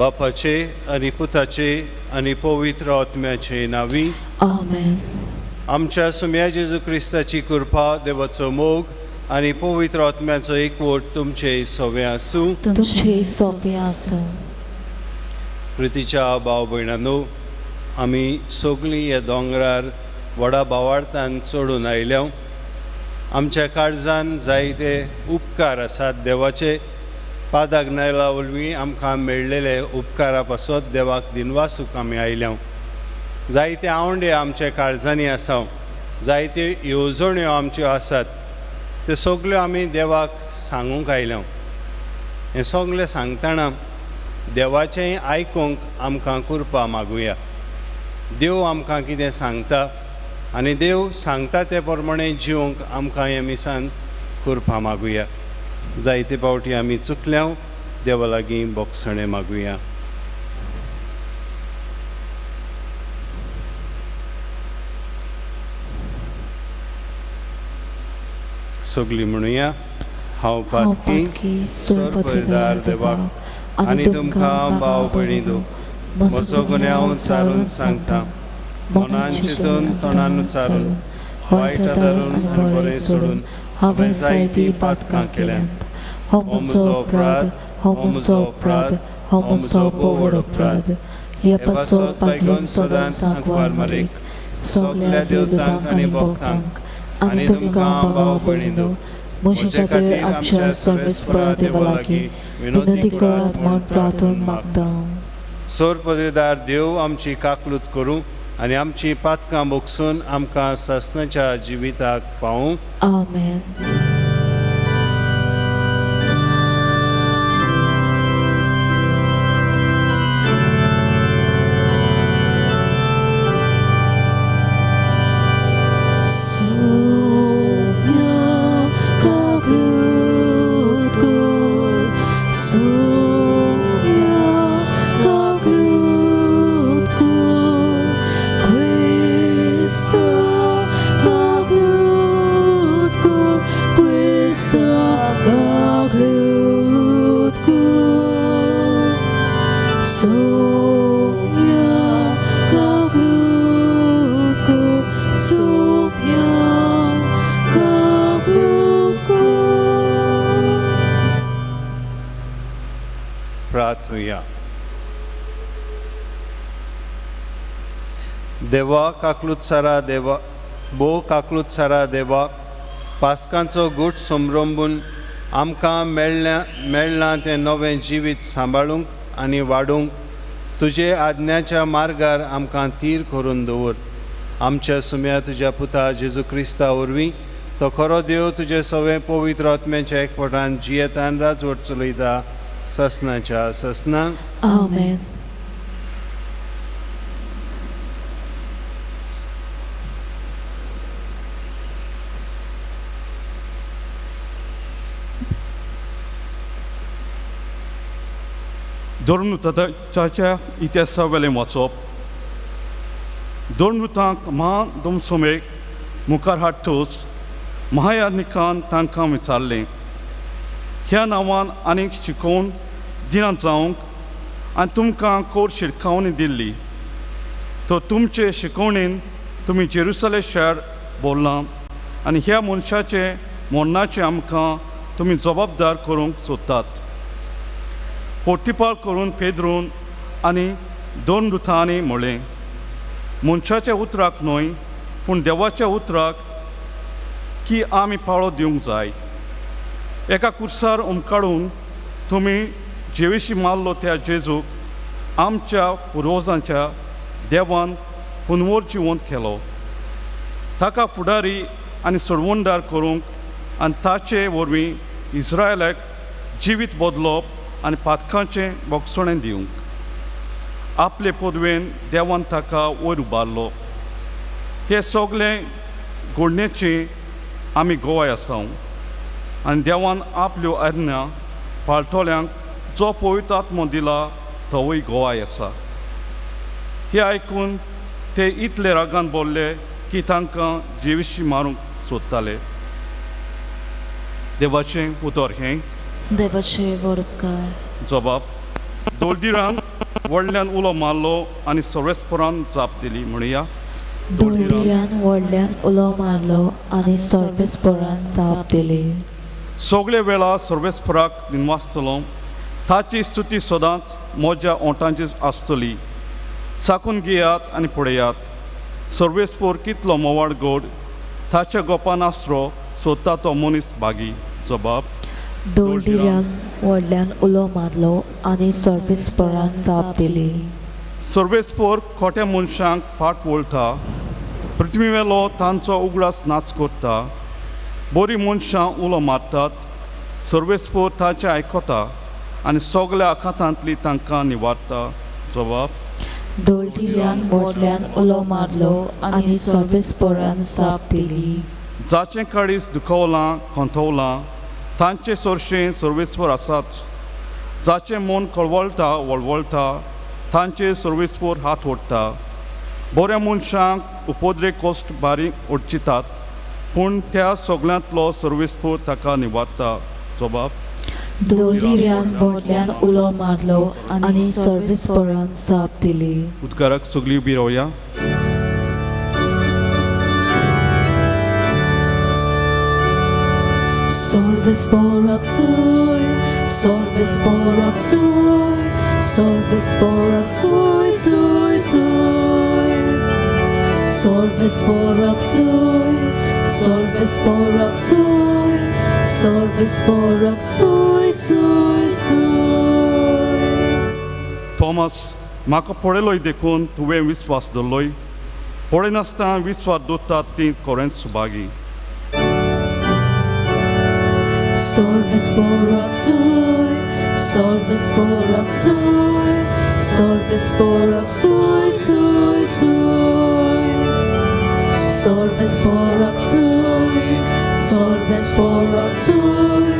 बापाचे आनी पुताचे आनी पवित्र आत्म्याचे नांवी आमेन। आमच्या सुम्या जेजू क्रिस्ताची कृपा, देवाचो मोग आनी पवित्र आत्म्याचो एकवट तुमचे सवे आसूं। तुमचे सवे आसूं। प्रितीच्या भाव भयणांनो, आमी सगळीं ह्या दोंगरार व्हडा भावार्थान चडून आयल्या। आमच्या काळजान जायते उपकार आसात देवाचे। पादाक नायला वरवीं आमकां मेळ्ळेले उपकारा पासत देवाक दिनवासूक आमी आयल्या। जायते आवंडे आमच्या काळजांनी आसा, जायत्यो येवजण्यो आमच्यो आसात, त्यो सगल्यो आमी देवाक सांगूंक आयल्या। हें सगळें सांगतना देवाचें आयकूंक आमकां कृपा मागुया। देव आमकां कितें सांगता आनी देव सांगता ते प्रमाणे जिवंक आमकां ह्या मिसान कृपा मागुया। जायते पावटी आमी चुकल्या, देवा लागीं बोगसणें मागुया। सगळीं म्हणुया, हांव पातकी सर्वदार देवाक आनी तुमकां भाव भयणींनो म्हजो गुन्यांव चारून सांगता। मनान चिंतून, तोंडान उच्चारून, वायट धरून आनी बरें सोडून हांवें जायतीं पातकां केल्यांत। हो म्हजो अपराध, हो म्हजो अपराध, हो म्हजो व्हड अपराध। हे पासत पागून सदांच सांकवार मारीक सगळ्या देवतांक आनी भक्तांक आनी तुमकां भाव भयणींनो म्हजे खातीर आमच्या सर्वेस्परा देवा लागीं विनंती करात म्हूण प्रार्थना मागता। सोरपदेदार देव आमची काकलूत करूं आनी आमची पातकां बोगसून आमकां सासणाच्या जिविताक पावूं। आमेन। देवा काकलूत सारा देवा, भोव काकलूत सारा देवा, पास्कांचो गूट समरंबून आमकां मेळ्ळां तें नवें जिवीत सांबाळूंक आनी वाडूंक तुजे आज्ञाच्या मार्गार आमकां तीर करून दवर। आमच्या सुम्या तुज्या पुता जेजू क्रिस्ता वरवीं तो खरो देव तुजे सवें पवित्र आत्म्याच्या एकवटान जियेतान राजवट चलयता ससनाच्या ससना। आमेन। धर्मताच्या इतिहासा वेलें वाचप। धर्मतांक महादमसमेक मुखार हाडटूच महायानिकान तांकां विचारलें, ह्या नांवान आनीक शिकोवन दिना जावंक आनी तुमकां कोर शिरकावणी दिल्ली, तर तुमचे शिकवणेन तुमी जेरुसले शार बोल्लां आनी ह्या मनशाचे मरणाचें आमकां तुमी जबाबदार करूंक सोदतात। पोर्तिपाल करून पेद्रून आनी दोन दुतांनी म्हळें, मनशाच्या उतराक न्हय पूण देवाच्या उतराक की आमी पाळो दिवंक जाय। एका कुर्सार उमकाडून तुमी जेविशी मारलो त्या जेजूक आमच्या पुर्वजांच्या देवान पुनवर जिवंत केलो। ताका फुडारी आनी सोडवणदार करूंक आनी ताचे वरवीं इस्रायलाक जिवीत बदलप आनी पातकांचें बोगसणें दिवंक आपले पदवेन देवान ताका वयर उबारलो। हे सगळें घडणेची आमी गोवाय आसा आनी देवान आपल्यो आज्ञा पाळटल्यांक जो पवित्र आत्मो दिला तोवूय गोवाय आसा। हे आयकून ते इतले रागान बोल्ले की तांकां जिविशी मारूंक सोदताले। देवाचें उतर हें। देवाचे व्हड उपकार। जबाब, दोलदिरान व्हडल्यान उलो मारलो आनी सर्वेस्परान जाप दिली. म्हणया, दोळटिऱ्यान व्हडल्यान उलो मारलो आनी सर्वेस्परान जाप दिली. सगळे वेळा सर्वेस्पराक दिनवासतलो, ताची स्तुती सदांच म्हज्या ओंठांची आसतली. चाकून घेयात आनी पळयात सर्वेस्पर कितलो मोवाळ गोड, ताच्या गोपान आसरो सोदता तो मनीस भागी. जबाब, दोळटिऱ्यान व्हडल्यान उलो मारलो आनी सर्वेस्परान जाप दिली. सर्वेस्पर खोट्या मनशांक फाट वळटा, पृथ्वीवेलो तांचो उगडास नाच करता. बरीं मनशां उलो मारतात, सर्वेस्पर ताचें आयकता आनी सगल्या आखातांतली तांकां निवारता. जबाब, दोळटिऱ्यान व्हडल्यान उलो मारलो आनी सर्वेस्परान जाप दिली. जाचें काळीज दुखवलां खंतवलां तांचे सरशें सर्वेस्पर आसात. जाचें मन कळवळटा वळवळटा तांचे सर्वेस्पर हात ओडटा. बऱ्या मनशांक उपद्रे कश्ट बारीक ओडचितात, पूण त्या सगळ्यांतलो सर्वेस्पर ताका निवारता. जबाब, दोळटिऱ्यान व्हडल्यान उलो मारलो आनी सर्वेस्परान जाप दिली. उदकाराक सगळीं उबी रावया. Solves borak suy, solves borak suy, solves borak suy, suy, suy. Solves borak suy, solves borak suy, solves borak suy, suy, suy. Thomas, म्हाका पळयलोय देखून तुवें विस्वास दवरलोय, पळयनासतना विस्वास दवरतात ती खरेंच Subhagi. Solves borak suy, solves borak suy, solves borak suy, suy, suy. Solves borak suy, solves borak suy,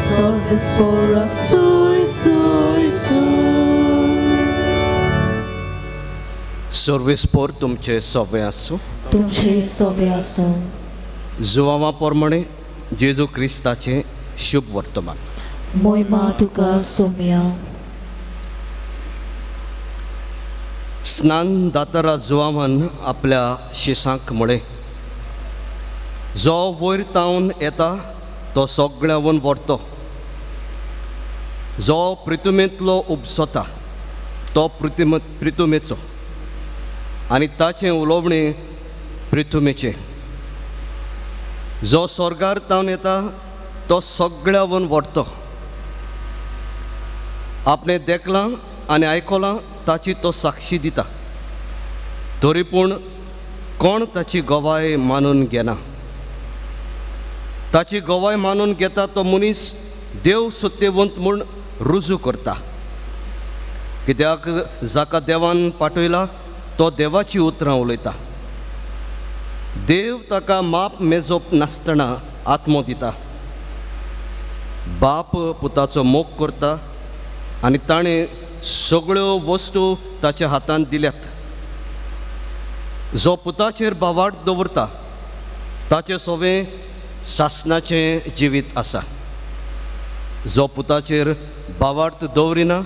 solves borak suy, suy, suy. सर्वेस्पर तुमचे सवे आसूं. तुमचे सवे आसूं. जुवावा प्रमाणे जेजू क्रिस्ताचें शुभ वर्तमान. मोहिमा तुका सोम्या. स्नान दातारा जुवावान आपल्या शिसांक म्हळें, जो वयर तावन येता तो सगळ्यावन व्हरतो, जो प्रितुमेंतलो उपसता तो प्रितुमेचो आनी ताचें उलोवणें प्रितुमेचें. जो स्वर्गार तावन येता तो सगळ्यावन व्हरतो. आपणें देखलां आनी आयकलां ताची तो साक्षी दिता, तरी पूण कोण ताची गवाय मानून घेना. ताची गवाय मानून घेता तो मनीस देव सत्यवंत म्हूण रुजू करता, कित्याक जाका देवान पाठयला तो देवाची उतरां उलयता. देव ताका माप मेजप नासतना आत्मो दिता. बाप पुताचो मोग करता आनी ताणें सगळ्यो वस्तू ताच्या हातांत दिल्यात. जो पुताचेर भावार्थ दवरता ताचें सवें सासणाचें जिवीत आसा. जो पुताचेर भावार्थ दवरिना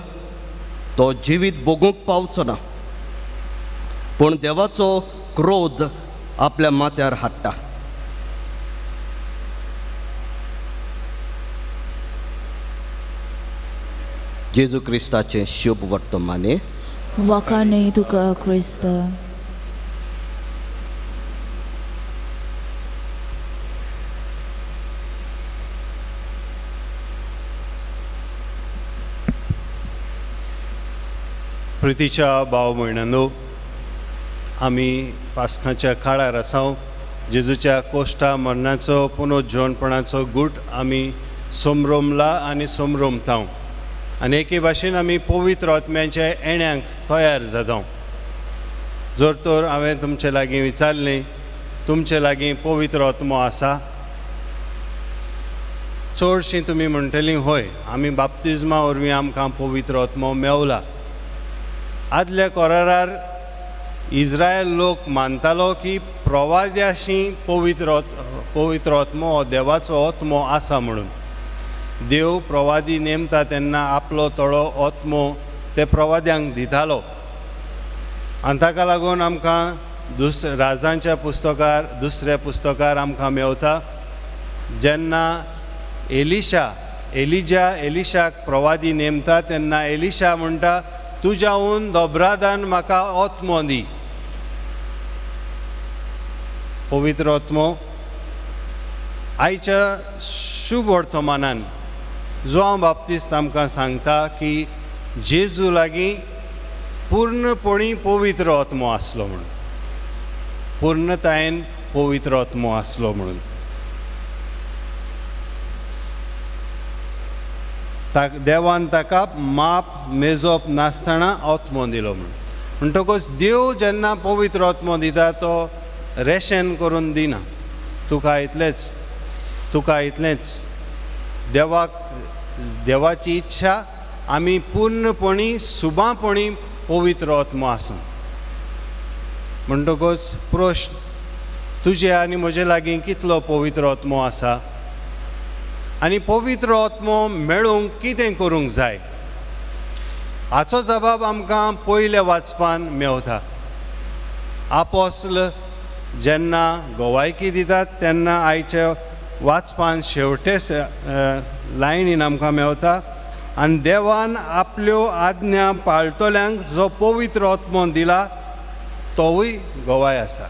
तो जिवीत भोगूंक पावचो ना, पूण देवाचो क्रोध आपल्या माथ्यार हाडटा. जेजू क्रिस्ताचें शुभ वर्तमाने. वाखाणे तुका क्रिस्त. प्रितीच्या भाव भयणांनो, आमी पास्काच्या काळार आसाव. जेजूच्या कोश्टा मरणाचो पुनर्जीवनपणाचो गूट आमी समरोमला आनी समरोमताव आनी एके भाशेन आमी पवित्र आत्म्याच्या येण्यांक तयार जाता. जर तर हांवें तुमचे लागीं विचारलें, तुमचे लागीं पवित्र आत्मो आसा? चडशीं तुमी म्हणटलीं हय, आमी बाप्तिज्मा वरवीं आमकां पवित्र आत्मो मेवला. आदल्या करारार इज्रायल लोक मानतालो की प्रवाद्याशी पवित्र आत्मो हो देवाचो आत्मो आसा म्हणून. देव प्रवादी नेमता तेन्ना आपलो थोडो आत्मो ते प्रवाद्यांक दितालो. आनी ताका लागून आमकां राजांच्या पुस्तकार दुसऱ्या पुस्तकार आमकां मेवता जेन्ना एलिजा एलिशाक प्रवादी नेमता तेन्ना एलिशा म्हणटा तुज्याहून दोब्रादान म्हाका आत्मो दी. पवित्र आत्मो आयच्या शुभ वर्तमानान जुआंव बाप्तिस्त आमकां सांगता की जेजू लागीं पूर्णपणी पवित्र आत्मो आसलो म्हणून, पूर्णतायेन पवित्र आत्मो आसलो म्हणून. देवान ताका माप मेजप नासतना आत्मो दिलो म्हणून. म्हणटकूच देव जेन्ना पवित्र आत्मो दिता तो रेशन करून दिना, तुका इतलेंच तुका इतलेंच. देवाक देवाची इच्छा आमी पूर्णपणी सुबापणी पवित्र आत्मो आसूं. म्हणटकूच प्रश्न तुजे आनी म्हजे लागीं कितलो पवित्र आत्मो आसा आनी पवित्र आत्मो मेळूंक कितें करूंक जाय हाचो जबाब आमकां पयल्या वाचपान मेवता. आपोस्ल जेन्ना गोवायकी दितात तेन्ना आयच्या वाचपान शेवटे लायनीन आमकां मेवता आनी देवान आपल्यो आज्ञा पाळटल्यांक जो पवित्र आत्मो दिला तोवूय गवाय आसा.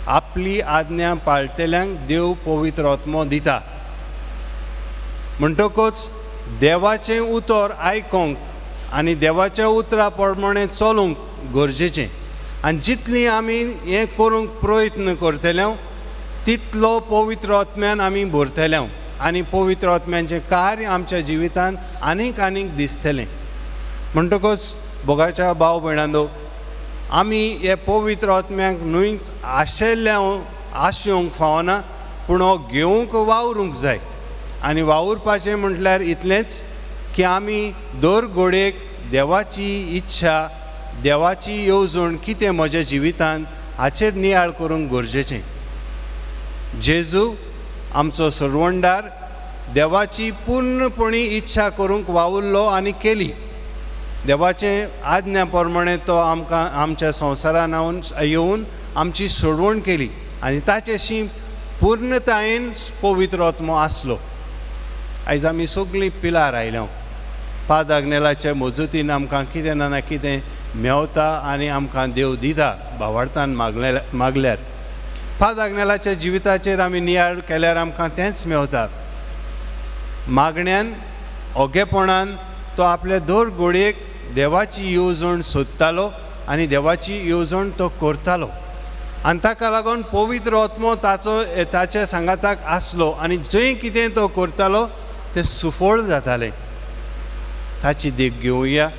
आपली आज्ञा पाळटल्यांक देव पवित्र आत्मो दिता. म्हणटकूच देवाचें उतर आयकोंक आनी देवाच्या उतरा प्रमाणें चलूंक गरजेचें. आनी जितली आमी हें करूंक प्रयत्न करतले तितलो पवित्र आत्म्यान आमी भरतले आनी पवित्र आत्म्याचें कार्य आमच्या जिवितान आनीक आनीक दिसतलें. म्हणटकूच भोगाच्या भाव भयणांनो आमी हे पवित्र आत्म्याक न्हूच आशिल्ल्या आशेवंक फावना पूण हो घेवंक वावरूंक जाय. आनी वावुरपाचें म्हटल्यार इतलेंच की आमी दर घडयेक देवाची इच्छा देवाची येवजण कितें म्हज्या जिवितान हाचेर नियाळ करूंक गरजेचें. जेजू आमचो सरवणदार देवाची पूर्णपणी इच्छा करूंक वावुरलो आनी केली. देवाचे आज्ञा प्रमाणे तो आमकां आमच्या संवसारान येवन आमची सोडवण केली आनी ताचेशी पूर्णतायेन पवित्र आत्मो आसलो. आयज आमी सगळीं पिलार आयल्या पाद आग्नेलाचे मजतीन आमकां कितें ना ना कितें मेवता आनी आमकां देव दिता भावार्थान मागल्यार. पाद आग्नेलाच्या जिविताचेर आमी नियाळ केल्यार आमकां तेंच मेवता. मागण्यान ओगेपणान तो आपल्या दर घडयेक देवाची येवजण सोदतालो आनी देवाची येवजण तो करतालो आनी ताका लागून पवित्र आत्मो ताचो ताच्या सांगाताक आसलो आनी जंय कितें तो करतालो तें सुफळ जातालें. ताची देख घेवया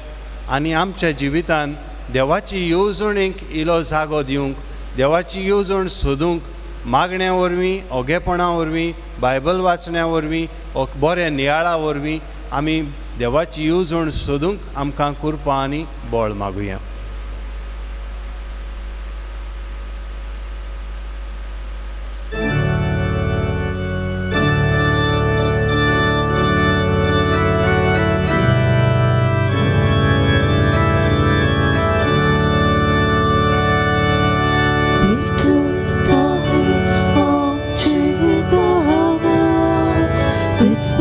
आनी आमच्या जिवितान देवाची येवजणेक इलो जागो दिवंक देवाची येवजण सोदूंक मागण्या वरवीं ओगेपणा वरवीं बायबल वाचण्या वरवीं बऱ्या नियाळा वरवीं आमी देवाची येवजण सोदूंक आमकां कृपा आनी बळ मागुया. This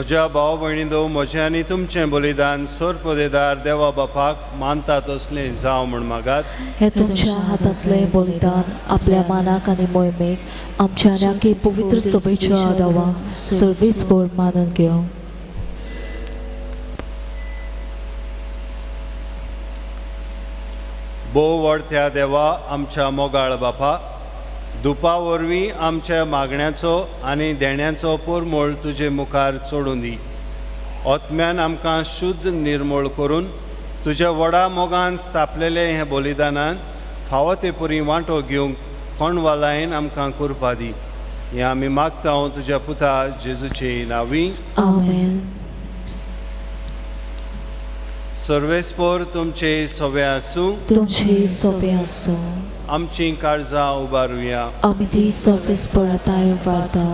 म्हज्या भाव भयणींनो, म्हजें आनी तुमचें बलिदान सोरपदेदार देवा बापाक मानता तसलें जावं म्हूण मागात. हे तुमच्या हातांतलें बलिदान आपल्या मानाक आनी मोहिमेक आमच्या आनी पवित्र सभेच्या आदावाक सर्वेस्पर मानून घेवं. भोव व्हडत्या देवा आमच्या मोगाळ बापा, दुपा वरवीं आमच्या मागण्याचो आनी देण्याचो पोरमोळ तुजे मुखार चडून दी. आत्म्यान आमकां शुद्ध निर्मूळ करून तुज्या व्हडा मोगान स्थापलेले हे बलिदानान फावो ते पुरी वांटो घेवंक कोणवालायन आमकां कृपा दी. हें आमी मागता तुज्या पुता जेजूचे नांवी, आमेन. सर्वेस्पर तुमचे सोबे आसूं, तुमचे सोबे आसूं. आमची काळजां उबारुया, आमी ती सर्वेस्पराताय उबारता.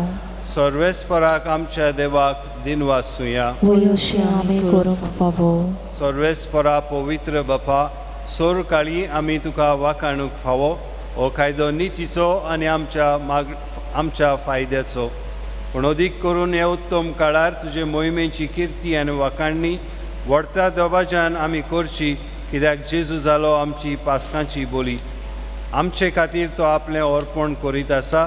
सर्वेस्पराक आमच्या देवाक दिनवासुया, वयोशे आमी करूंक फावो. सर्वेस्परा पवित्र बापा, सोर काळी आमी तुका वाखाणूंक फावो. हो कायदो नितीचो आनी आमच्या फायद्याचो, पूण अदीक करून ह्या उत्तम काळार तुजे मोहिमेची किर्ती आनी वाखाणणी व्हडत्या दबाज्यान आमी करची, कित्याक जेजू जालो आमची पास्कांची बोली. आमचे खातीर तो आपलें अर्पण करीत आसा,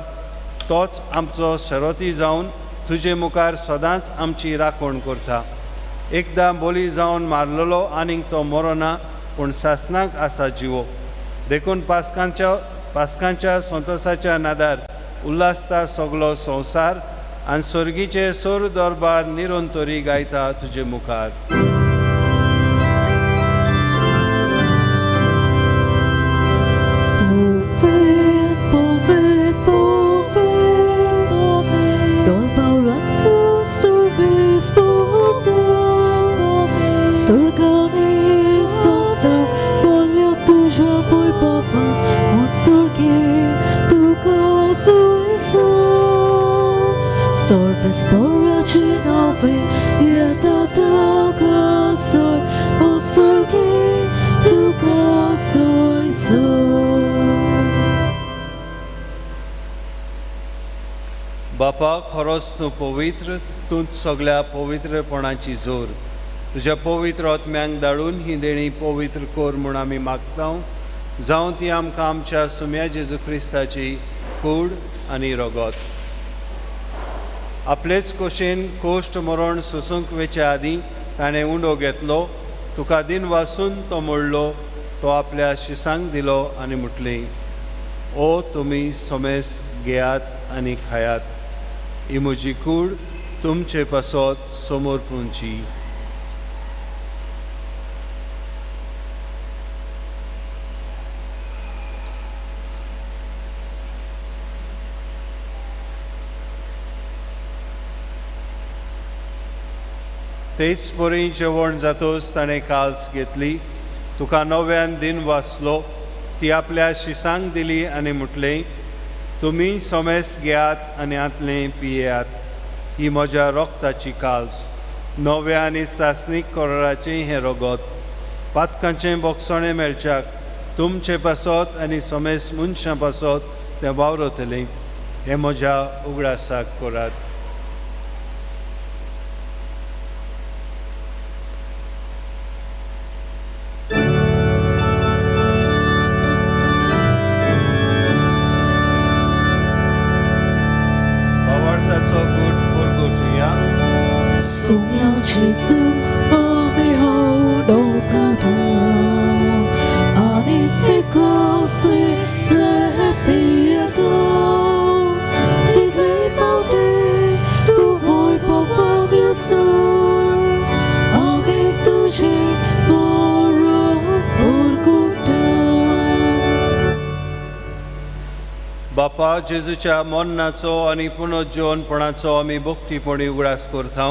तोच आमचो शरती जावन तुजे मुखार सदांच आमची राखण करता. एकदां बोली जावन मारलेलो आनीक तो मरोना, पूण सासणाक आसा जिवो. देखून पास्कांच्या संतोसाच्या नादार उल्हासता सगलो संवसार आनी सर्गीचे सोर दरबार निरंतरी गायता तुजे मुखार. बापा, खरोच तूं पवित्र, तूंच सगळ्या पवित्रपणाची जोर. तुज्या पवित्र आत्म्यांक धाडून ही देणी पवित्र कर म्हूण आमी मागता. जावं ती आमकां आमच्या सुम्या जेजू क्रिस्ताची कूड आनी रगत. आपलेच कोशेन कोश्ट मरण सोसूंक वेचे आदीं ताणें उंडो घेतलो, तुका दिन वासून तो मोडलो, तो आपल्या शिसांक दिलो आनी म्हटलें, ओ तुमी समेस घेयात आनी खायात, ही म्हजी कूड तुमचे पासत समोर पुंची. तेच परी जेवण जातोच ताणें काल्स घेतली, तुका नव्यान दिन वाचलो, ती आपल्या शिसांक दिली आनी म्हटलें, तुमी समेस घेयात आनी आतलें पियेयात, ही म्हज्या रोगताची काल्स, नव्या आनी सासणीक कराराचें हें रगत, पातकांचें बोगसणें मेळच्याक तुमचे पासत आनी समेस मनशां पासत तें वावरतलें. हें म्हज्या उगडासाक करात. बापा, जेजूच्या मरणाचो आनी पुनर्जीवनपणाचो आमी भक्तीपणी उगडास करता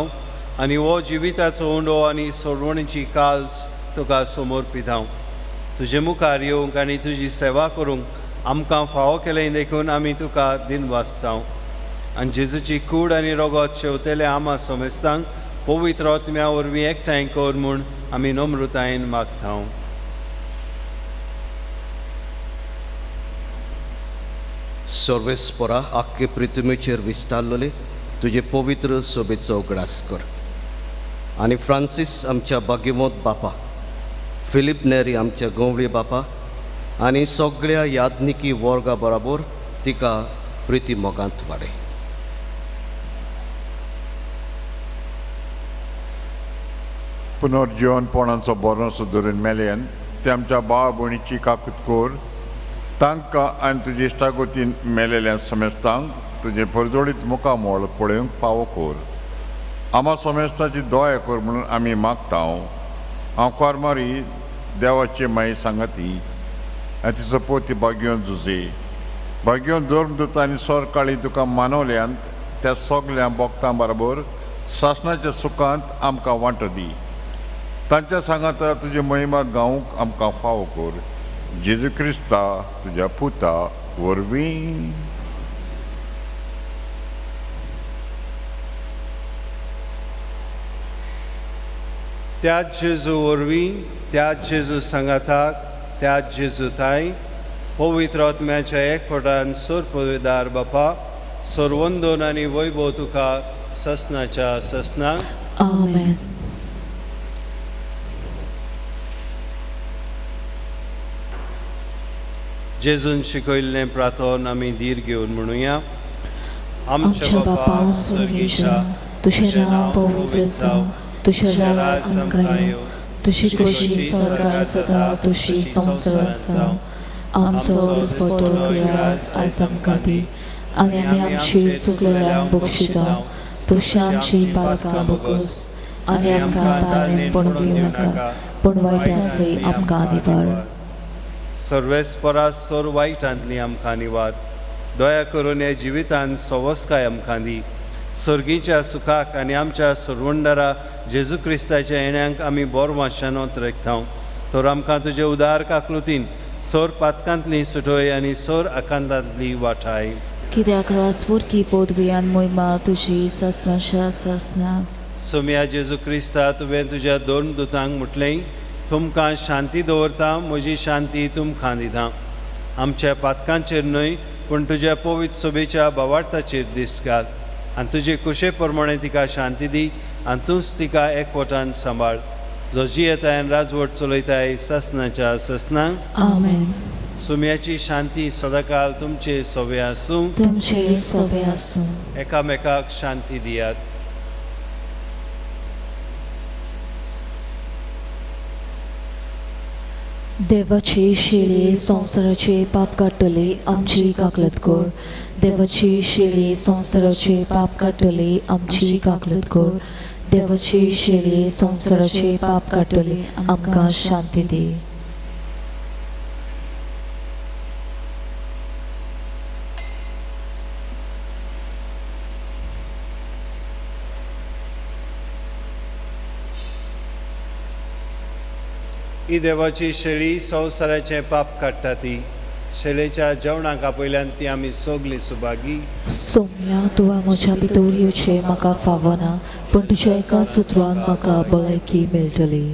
आनी हो जिविताचो उंडो आनी सोडवणीची काल्स तुका समर्पिता. तुजे मुखार येवंक आनी तुजी सेवा करूंक आमकां फावो केलें देखून आमी तुका दिन वाचता. आनी जेजूची कूड आनी रगत शेवतेले आमा समेस्तांक पवित्र आत्म्या वरवीं एकठांय कर म्हूण आमी नम्रतायेन मागता. सर्वेस्परा आख्खे पृथ्वीचेर विस्तारलेले तुजे पवित्र सभेचो उगडास कर. आनी फ्रांसीस आमच्या भाग्यवंत बापा, फिलीप नेरी आमच्या गंवळी बापा आनी सगळ्या यादनिकी वर्गा बराबर तिका प्रिती मोगांत वाडय. पुनर्जीवनपणाचो बरोसो धरून मेल्यान ते आमच्या भाव भयणीची काकूत कर. तांकां आनी तुजे इश्टागतीन मेलेल्या समेस्तांक तुजें परजोडीत मुखामळ पळोवंक फावो कर. आमा समेस्ताची दया कर म्हणून आमी मागता. हांव कुमारी देवाची माई सांगाती आनी तिचो पोती भाग्योन जुजे भाग्योन धर्मदूत आनी सरकाळी तुका मानवल्यांत त्या सगल्या भक्तां बरोबर सासणाच्या सुखांत आमकां वांटो दी. तांच्या सांगाता तुजी महिमा गावंक आमकां फावो कर. जेजू क्रिस्ता तुज्या पुता वरवीं. त्याच जेजू वरवीं, त्याच जेजू सांगाताक, त्याच जेजू थांय पवित्र आत्म्याच्या एकवटान सोरपविदार बापा सोरवंदोन आनी वैभव तुका ससनाच्या ससना. आमेन. जेजून शिकयल्लें प्रार्थन आमी धीर घेवन म्हणुया. आमच्या बापा स्वर्गीच्या, तुझें नांव पवित्र जावं, तुझें राज आमकां येवं, तुजी खोशी स्वर्गार जाता तशी संवसारांत जावं. आमचो दिसपट्टो राज आयज आमकां दी आनी आमी आमची चुकलेल्यांक बक्षिता तशी आमची पातकां भोगोस आनी आमकां ताळेन पडूंक दिवं नाका, पूण वायटांतली आमकां निवार. सर्वेस्परा सोर वायटांतली आमकां निवार. दया करून ह्या जिवितान सवस्काय आमकां दी. सर्गीच्या सुखाक आनी आमच्या सरवंडरा जेजू क्रिस्ताच्या येण्यांक आमी बोर वाशानोत रेखता. तर आमकां तुजे उदार काकलुतीन सोर पातकांतली सुटोय आनी सोर आकांतांतली वाठाय. कित्याक रासफुरकी पदवी आनी मोहिमा तुजी सासनाच्या सासना. सोम्या जेजू क्रिस्ता, तुवें तुज्या दोन दुतांक म्हटलें, तुमकां शांती दवरता, म्हजी शांती तुमकां दिता. आमच्या पातकांचेर न्हय पूण तुज्या पवित्र सभेच्या भावार्थाचेर दीस घाल आनी तुजे कुशे प्रमाणे तिका शांती दी आनी तूंच तिका एकवटान सांबाळ, जो जियेताय आनी राजवट चलयताय सासनाच्या सासनाक. आमेन. सुम्याची शांती सदाकाल तुमचे सवे आसूं. तुमचे सवे आसूं. एकामेकाक शांती दियात. देवाची शिळी संवसाराचे पाप काडटली आमची काकलत कर. देवाची शिळी संवसाराचे पाप काडटली आमची काकलत कर. देवाची शिळी संवसाराचे पाप काडटली आमकां शांती दी. ही देवाची शेळी संवसाराचें पाप काडटा ती शेळेच्या जेवणाक आपयल्यान ती आमी सगली सुभागी. सोम्या, तुवें म्हज्या भितर येवचें म्हाका फावना, पूण तुज्या एका सुत्रान म्हाका भलायकी मेळटली.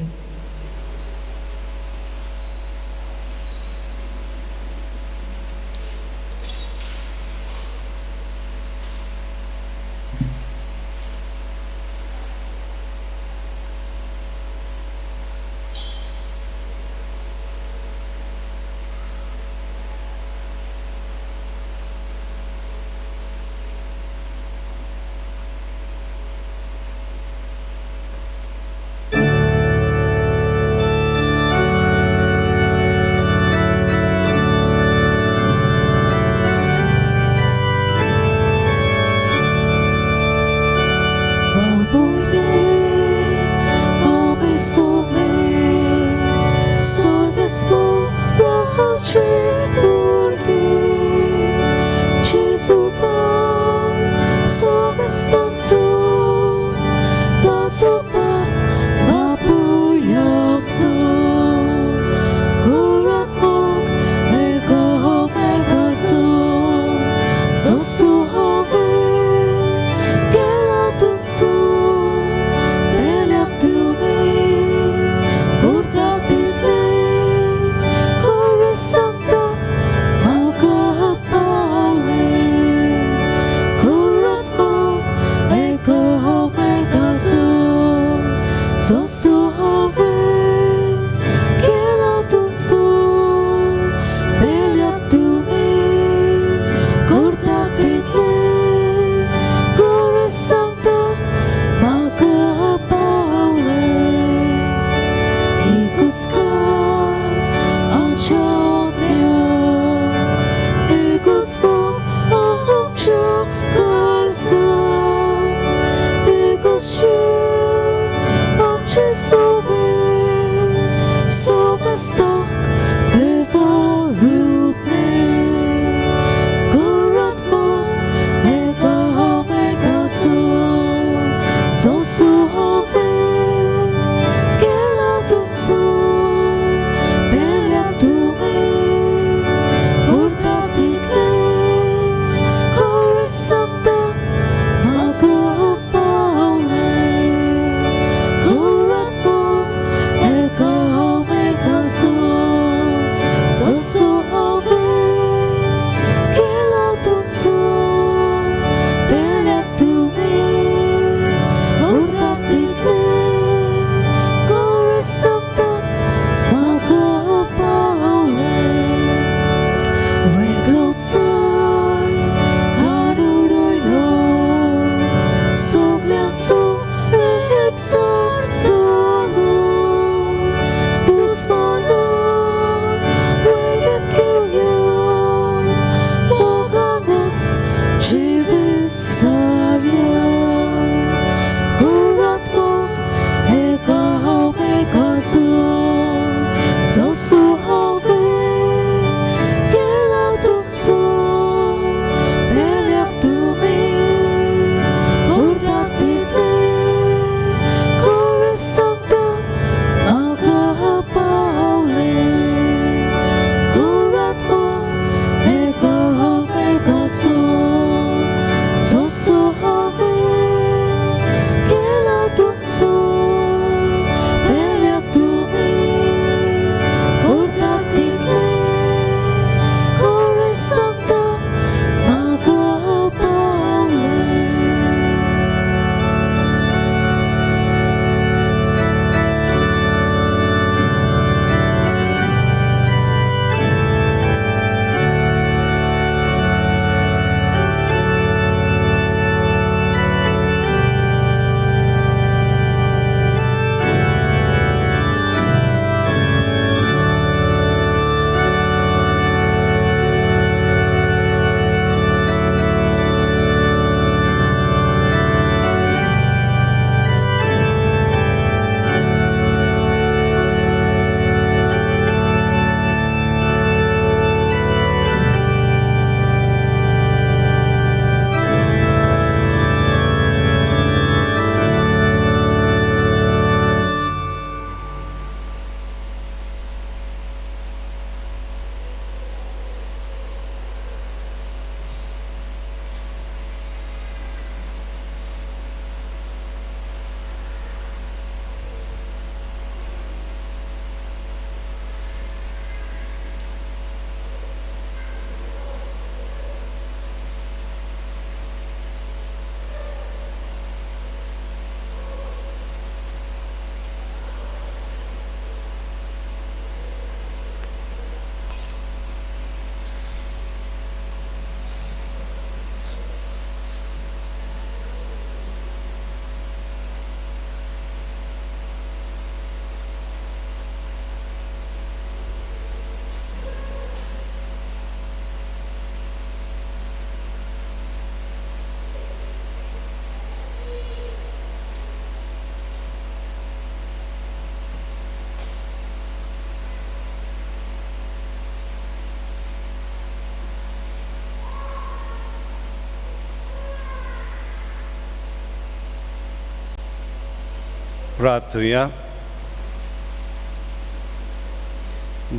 प्रार्थुया.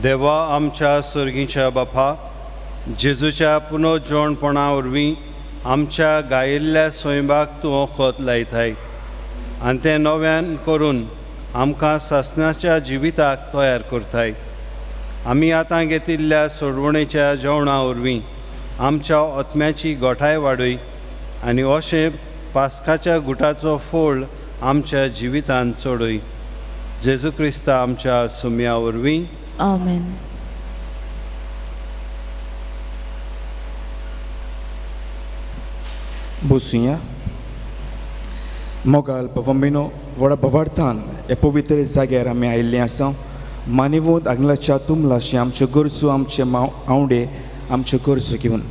देवा आमच्या सर्गीच्या बापा, जेजूच्या पुनर्जोणपणा वरवीं आमच्या गायिल्ल्या स्वयंबाक तूं वखद लायताय आनी तें नव्यान करून आमकां सासणाच्या जिविताक तयार करताय. आमी आतां घेतिल्ल्या सोडवणेच्या जेवणा वरवीं आमच्या आत्म्याची गोठाय वाडय आनी अशें पास्काच्या गुटाचो फोळ आमच्या जिवितांत चडय. जेजू क्रिस्ता आमच्या सुम्या वरवीं. आमेन. बसुया. मोगाल बाबांनो, व्हडा भवार्थान हे पवित्र जाग्यार आमी आयिल्लीं आसा. मानिवंत आग्नेलाच्या तुमलाशी आमच्यो गरजो, आमचे आंवडे, आमच्यो गरजो घेवन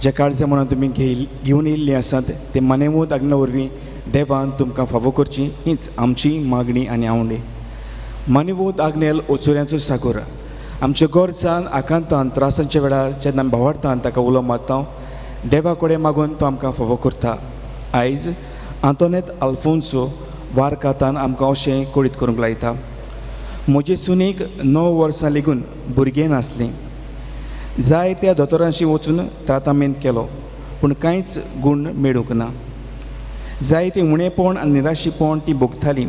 ज्या काळजा म्हणून तुमी घेवन येयल्लीं आसात ते मानेवंत आग्नेला वरवीं देवान तुमकां फावो करची हीच आमची मागणी आनी आंवडे. मानिवंत आग्नेल ओचोऱ्यांचो सागोर आमच्या गरजान, आकांतान, त्रासांच्या वेळार जेन्ना आमी भवार्थान ताका उलो मारता, देवा कडेन मागून तो आमकां फावो करता. आयज आंतोनेत आल्फोन्सो वारकातान आमकां अशें कळीत करूंक लायता. म्हजे सुनेक 9 वर्सां लेगून भुरगें नासलें. जाय त्या दोतोरांशी वचून त्रातामेंत केलो पूण कांयच गूण मेळूंक ना. जायतें उणेपण आनी निराशीपण ती भोगताली.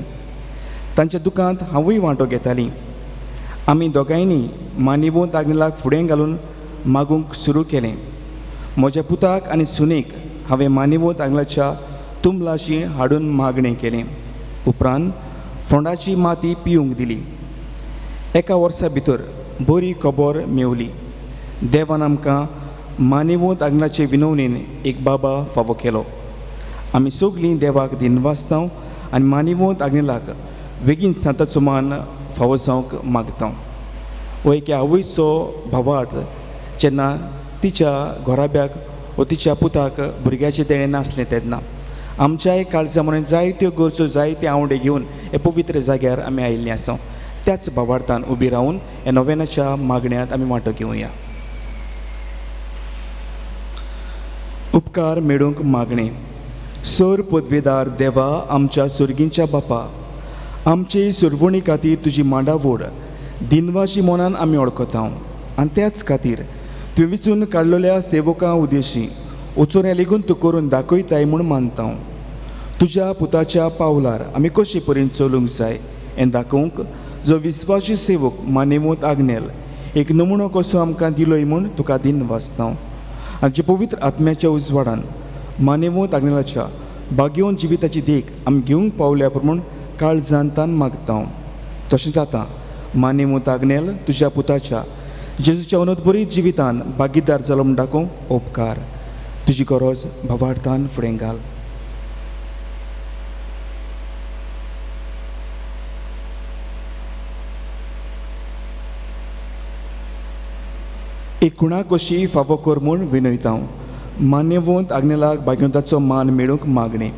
तांच्या दुकांत हांवूय वांटो घेताली. आमी दोगांयनी मानिवंत आग्नेलाक फुडें घालून मागूंक सुरू केलें. म्हज्या पुताक आनी सुनेक हांवें मानिवंत आग्नेलाच्या तुमलाशी हाडून मागणें केलें. उपरांत फोंडाची माती पिवंक दिली. एका वर्सा भितर बरी खबर मेवली. देवान आमकां मानिवंत आग्नेलाचे विनवणेन एक बाबा फावो केलो. आमी सगळीं देवाक दिनवासता आनी मानिवंत आग्नेलाक बेगीन सांताचो मान फावो जावंक मागता. हो एके आवयचो भावार्थ जेन्ना तिच्या घोराब्याक वो तिच्या पुताक भुरग्याचें देणें नासलें तेन्ना आमच्याय काळजा म्हणून जायत्यो गरजो, जायते आंवडे घेवन हे पवित्र जाग्यार आमी आयिल्लीं आसा. त्याच भावार्थान उबी रावन ह्या नोवेनाच्या मागण्यांत आमी वांटो घेवया. उपकार मेळूंक मागणें. सर पदवेदार देवा, आमच्या सुर्गींच्या बापा, आमचे सुरवणी खातीर तुजी मांडावड दिनवाशी मनान आमी वळखता आनी त्याच खातीर तुवें विचून काडलेल्या सेवकां उद्देशी ओचोऱ्या लेगून तूं करून दाखयताय म्हूण मानता. तुज्या पुताच्या पावलार आमी कशे परीन चलूंक जाय हें दाखोवंक जो विस्वासी सेवक मानेवंत आग्नेल एक नमुनो कसो आमकां दिलोय म्हूण तुका दिनवासता. आनी जे पवित्र आत्म्याच्या उजवाडान मानेवंत आग्नेलाच्या भाग्यवंत जिविताची देख आमी घेवंक पावल्या प्रमाण काळजान तान मागता. तशें जाता मानेवंत आग्नेल तुज्या पुताच्या जेजूच्या अनोदबरीत जिवितान भागीदार जालो म्हूण दाखोवंक उपकार. तुजी गरज भावार्थान फुडें घाल. एक कुणा कशी फावो कर म्हूण विनयता. मान्यवंत आग्नेलाक भाग्यवंताचो मान मेळूंक मागणें.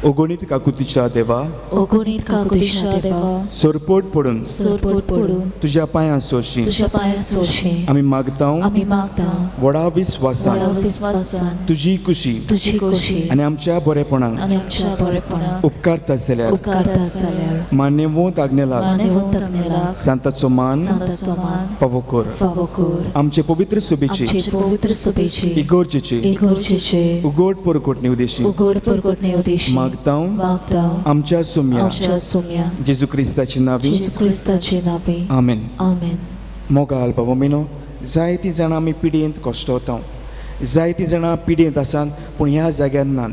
ओगणीत काकुतीच्या देवा, ओगणीत काकुतीच्या देवा, सरपोट पडून, सरपोट पडून तुज्या पांयां सोरशी, तुज्या पांयां सोरशी आमी मागता, आमी मागता व्हडा विस्वासान, व्हडा विस्वासान तुजी कुशी, तुजी कुशी आनी आमच्या बरेपणाक, आनी आमच्या बरेपणाक उपकारता जाल्यार, उपकारता जाल्यार मान्यवंत आग्नेलाक, मान्यवंत आग्नेलाक सांताचो मान, सांताचो मान फावो कर, फावो कर. आमचे पवित्र सुबेची, आमचे पवित्र सुबेची, इगोर्जेचे, इगोर्जेचे उगड परकोटणे उदेशी, उगड परकोटणे उदेशी मागता आमच्या सुम्या, आमच्या सुम्या जेजू क्रिस्ताची नावी, जेजू क्रिस्ताची नावी. आमेन. आमेन. मोगाल बाबा, जायतीं जाणां आमी पिडयेंत कश्टवता, जायतीं जाणां पिडयेंत आसात पूण ह्या जाग्यार नात.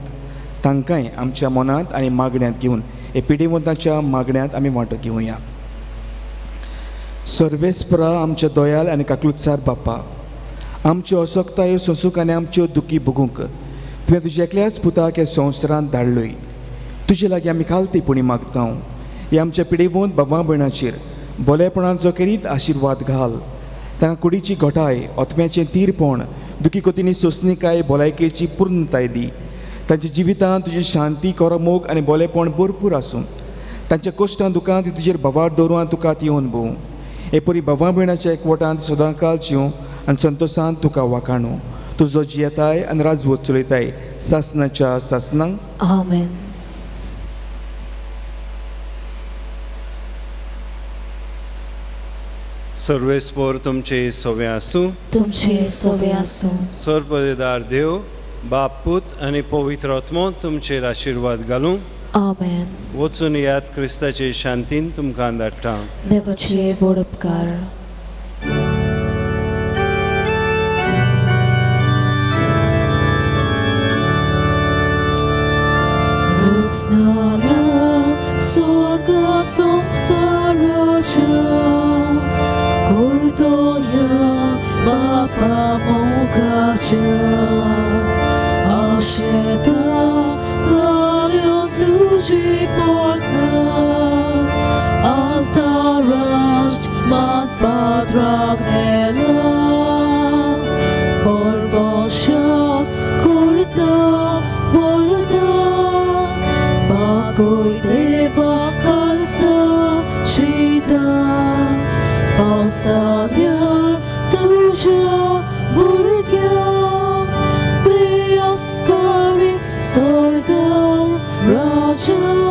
तांकांय आमच्या मनांत आनी मागण्यांत घेवन हे पिडेवंताच्या मागण्यांत आमी वांटो घेवया. सर्वेस्परा आमच्या दयाल आनी काकलुत्सार बापा, आमच्यो असक्तायो सोंसूंक आनी आमच्यो दुखी भोगूंक तुवें तुज्या एकल्याच पुताक ह्या संवसारांत धाडलोय. तुजे लागीं आमी खालतीपणी मागता ह्या आमच्या पिडेवंत बाबा भयणाचेर बोलेपणाचो खेरीत आशिर्वाद घाल. तांकां कुडीची घटाय, आत्म्याचें तीरपण, दुखी कोतीनी सोंसणीकाय, भलायकेची पूर्णताय दी. तांच्या जिवितांत तुजी शांती, करमोग आनी बोलेपण भरपूर आसूं. तांच्या कश्टां दुकान ती तुजेर भावार दवरूं आनी तुका येवन भोवूं. हे परी बाबा भयणाच्या एकवटांत सदांकाल जिवूं आनी संतोशान तुका वाखाणू. तुजो जियेताय आनी राजवत चलयताय सासनाच्या सासनांक. आमेन. सर्वेस्पोर तुमचे सवे आसूं. तुमचे सोवे आसूं. सर्वपदेदार देव बाप पूत आनी पवित्र आत्मो तुमचेर आशिर्वाद घालूं. आमेन. वचून याद क्रिस्ताचे शांतीन तुमकां धाडटा. देवाचे व्हड उपकार. Rosnara sorga samsaraja Kurdoya bapa mogaja Asheta valyon tuji porza Altaraj mat padragnela Borboshak kurda borda Bagoy deva kalsa shida Falsanyar tuja burgya Diaskari sorgar raja.